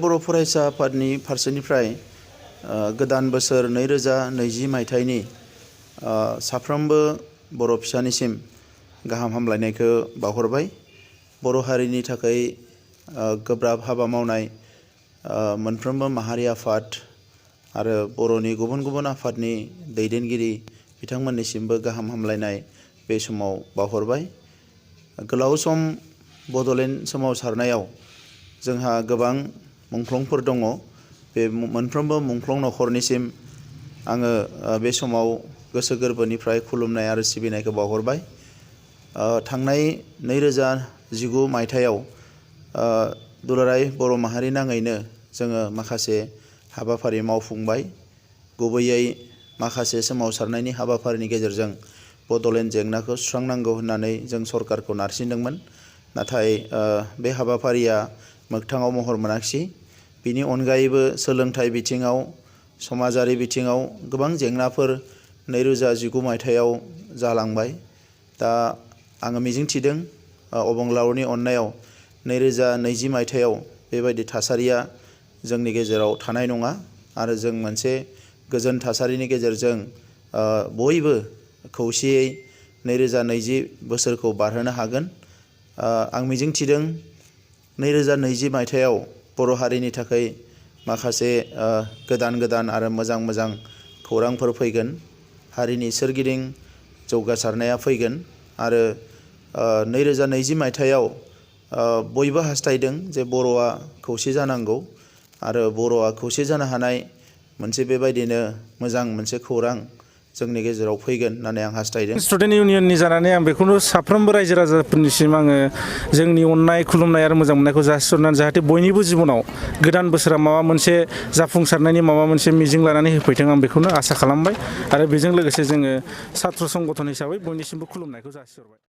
बर' फरायसा आफादनि फारसेनिफ्राय गोदान बोसोर 2020 मायथाइनि साफ्रोमबो बर' फिसानिसिम गाहाम हामलायनायखौ बावहरबाय। बर' हारिनि थाखाय गोब्राब हाबा मावनाय मोनफ्रोमबो माहारि आफाद आरो बर'नि गुबुन गुबुन आफादनि दैदेनगिरि बिथांमोननिसिमबो गाहाम हामलायनाय बे समाव बावहरबाय। गोलाव सम बड'लेण्ड सोमावसारनायाव जोंहा गोबां मुंख्लंफोर दङ। बे मोनफ्रोमबो मुंख्लं नखरनिसिम आङो बे समाव गोसो गोरबोनिफ्राय खुलुमनाय आरो सिबिनायखौ बावहरबाय। थांनाय 2019 मायथाइयाव दुलाराय बर' माहारि नाङैनो जोङो माखासे हाबाफारि मावफुंबाय। गुबैयै माखासे सोमावसारनायनि हाबाफारिनि गेजेरजों बड'लेण्ड जेंनाखौ सुस्रांनांगौ होननानै जों सरकारखौ नारसिनदोंमोन। नाथाय बे हाबाफारिया मोगथाङाव महर मोनाखिसै। बिनि अनगायैबो सोलोंथाइ बिथिङाव, समाजारि बिथिङाव गोबां जेंनाफोर 2019 मायथाइयाव जालांबाय। दा आङो मिजिंथिदों अबंलावरनि अननायाव 2020 मायथाइयाव बेबायदि थासारिया जोंनि गेजेराव थानाय नङा आरो जों मोनसे गोजोन थासारिनि गेजेरजों बयबो खौसेयै 2020 बोसोरखौ बारहोनो हागोन। आं मिजिंथिदों 2020 मायथाइयाव बर' हारिनि थाखाय माखासे गोदान आरो मोजां खौरांफोर फैगोन। हारिनि सोरगिदिं जौगासारनाया फैगोन आरो 2020 मायथाइयाव बयबो हास्थायदों जे बर'आ खौसे जानांगौ आरो बर'आ खौसे जानो हानाय मोनसे बेबायदिनो मोजां मोनसे खौरां जोंनि गेजेराव फैगोन होननानै आं हास्थायदों। स्टुडेन्ट इउनियननि जानानै आं बेखौनो साफ्रोमबो रायजो राजाफोरनिसिम आङो जोंनि अननाय खुलुमनाय आरो मोजां मोननायखौ जासिहरनानै जाहाथे बयनिबो जिबनाव गोदान बोसोरा माबा मोनसे जाफुंसारनायनि माबा मोनसे मिजिं लानानै होफैथों आं बेखौनो आसा खालामबाय आरो बेजों लोगोसे जोङो सात्र संगठन हिसाबै बयनिसिमबो खुलुमनायखौ जासिहरबाय।